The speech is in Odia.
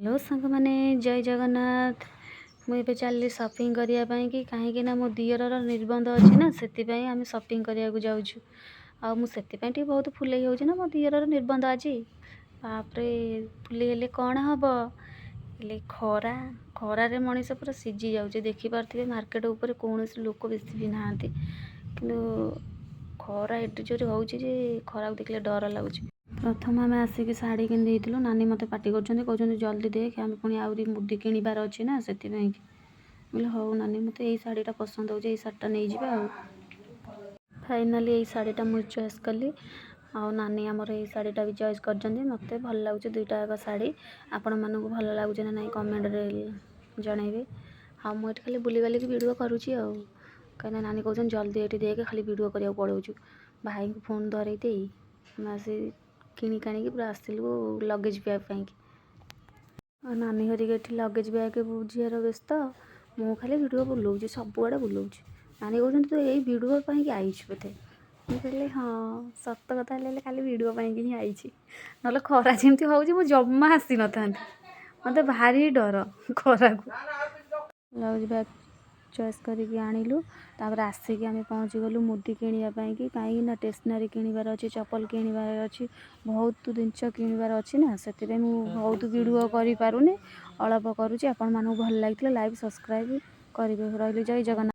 ହ୍ୟାଲୋ ସାଙ୍ଗମାନେ, ଜୟ ଜଗନ୍ନାଥ। ମୁଁ ଏବେ ଚାଲିଲି ସପିଂ କରିବା ପାଇଁ କି, କାହିଁକି ନା ମୋ ଦିଅରର ନିର୍ବନ୍ଧ ଅଛି ନା, ସେଥିପାଇଁ ଆମେ ସପିଂ କରିବାକୁ ଯାଉଛୁ। ଆଉ ମୁଁ ସେଥିପାଇଁ ଟିକେ ବହୁତ ଫୁଲେଇ ହେଉଛି ନା, ମୋ ଦିଅରର ନିର୍ବନ୍ଧ ଆଜି। ବାପରେ, ଫୁଲେଇ ହେଲେ କ'ଣ ହେବ? ହେଲେ ଖରା, ଖରାରେ ମଣିଷ ପୁରା ସିଝି ଯାଉଛି। ଦେଖିପାରୁଥିବେ, ମାର୍କେଟ ଉପରେ କୌଣସି ଲୋକ ବେଶୀ ବି ନାହାନ୍ତି, କିନ୍ତୁ ଖରା ଏତେ ଜୋରେ ହେଉଛି ଯେ ଖରାକୁ ଦେଖିଲେ ଡର ଲାଗୁଛି। ପ୍ରଥମେ ଆମେ ଆସିକି ଶାଢ଼ୀ କିଣି ଦେଇଥିଲୁ। ନାନୀ ମୋତେ ପାଟି କରୁଛନ୍ତି, କହୁଛନ୍ତି ଜଲ୍ଦି ଦେଖ, ଆମେ ପୁଣି ଆହୁରି ମୁଦି କିଣିବାର ଅଛି ନା, ସେଥିପାଇଁ କି। ମୁଁ କହିଲି, ହଉ ନାନୀ, ମୋତେ ଏଇ ଶାଢ଼ୀଟା ପସନ୍ଦ ହେଉଛି, ଏଇ ଶାଢ଼ୀଟା ନେଇଯିବା। ଆଉ ଫାଇନାଲି ଏଇ ଶାଢ଼ୀଟା ମୁଁ ଚଏସ୍ କଲି ଆଉ ନାନୀ ଆମର ଏଇ ଶାଢ଼ୀଟା ବି ଚଏସ୍ କରିଛନ୍ତି। ମୋତେ ଭଲ ଲାଗୁଛି ଦୁଇଟା ଯାକ ଶାଢ଼ୀ। ଆପଣମାନଙ୍କୁ ଭଲ ଲାଗୁଛି ନା ନାହିଁ, କମେଣ୍ଟରେ ଜଣାଇବେ। ଆଉ ମୁଁ ଏଠି ଖାଲି ବୁଲିବାଲିକି ଭିଡ଼ିଓ କରୁଛି ଆଉ, କାହିଁକିନା ନାନୀ କହୁଛନ୍ତି ଜଲ୍ଦି ଏଠି ଦେଖେ, ଖାଲି ଭିଡ଼ିଓ କରିବାକୁ ପଳାଉଛୁ। ଭାଇଙ୍କୁ ଫୋନ୍ ଧରେଇ ଦେଇ ଆମେ ଆସି କିଣିକାଣିକି ପୁରା ଆସିଲୁ ଲଗେଜ୍ ବ୍ୟାଗ୍ ପାଇଁକି। ଆଉ ନାନୀ ହେରିକା ଏଠି ଲଗେଜ୍ ବ୍ୟାଗ୍ ବୁଝିବାର ବ୍ୟସ୍ତ, ମୁଁ ଖାଲି ଭିଡ଼ିଓ ବୁଲଉଛି, ସବୁଆଡ଼େ ବୁଲଉଛି। ନାନୀ କହୁଛନ୍ତି, ତୁ ଏଇ ଭିଡ଼ିଓ ପାଇଁକି ଆଇଛୁ ବୋଧେ? ମୁଁ କହିଲି, ହଁ, ସତ କଥା। ହେଲେ ହେଲେ ଖାଲି ଭିଡ଼ିଓ ପାଇଁକି ହିଁ ଆଇଛି, ନହେଲେ ଖରା ଯେମିତି ହେଉଛି ମୁଁ ଜମା ଆସିନଥାନ୍ତି। ମୋତେ ଭାରି ଡର ଖରାକୁ। ଲଗେଜ୍ ବ୍ୟାଗ୍ ଚଏସ୍ କରିକି ଆଣିଲୁ। ତାପରେ ଆସିକି ଆମେ ପହଞ୍ଚିଗଲୁ ମୁଦି କିଣିବା ପାଇଁକି, କାହିଁକି ନା ଷ୍ଟେସନାରୀ କିଣିବାର ଅଛି, ଚପଲ କିଣିବାର ଅଛି, ବହୁତ ଜିନିଷ କିଣିବାର ଅଛି ନା, ସେଥିପାଇଁ ମୁଁ ବହୁତ ଭିଡ଼ିଓ କରିପାରୁନି, ଅଳ୍ପ କରୁଛି। ଆପଣମାନଙ୍କୁ ଭଲ ଲାଗିଥିଲେ ଲାଇକ୍, ସବସ୍କ୍ରାଇବ୍ କରିବେ। ରହିଲି, ଜୟ ଜଗନ୍ନାଥ।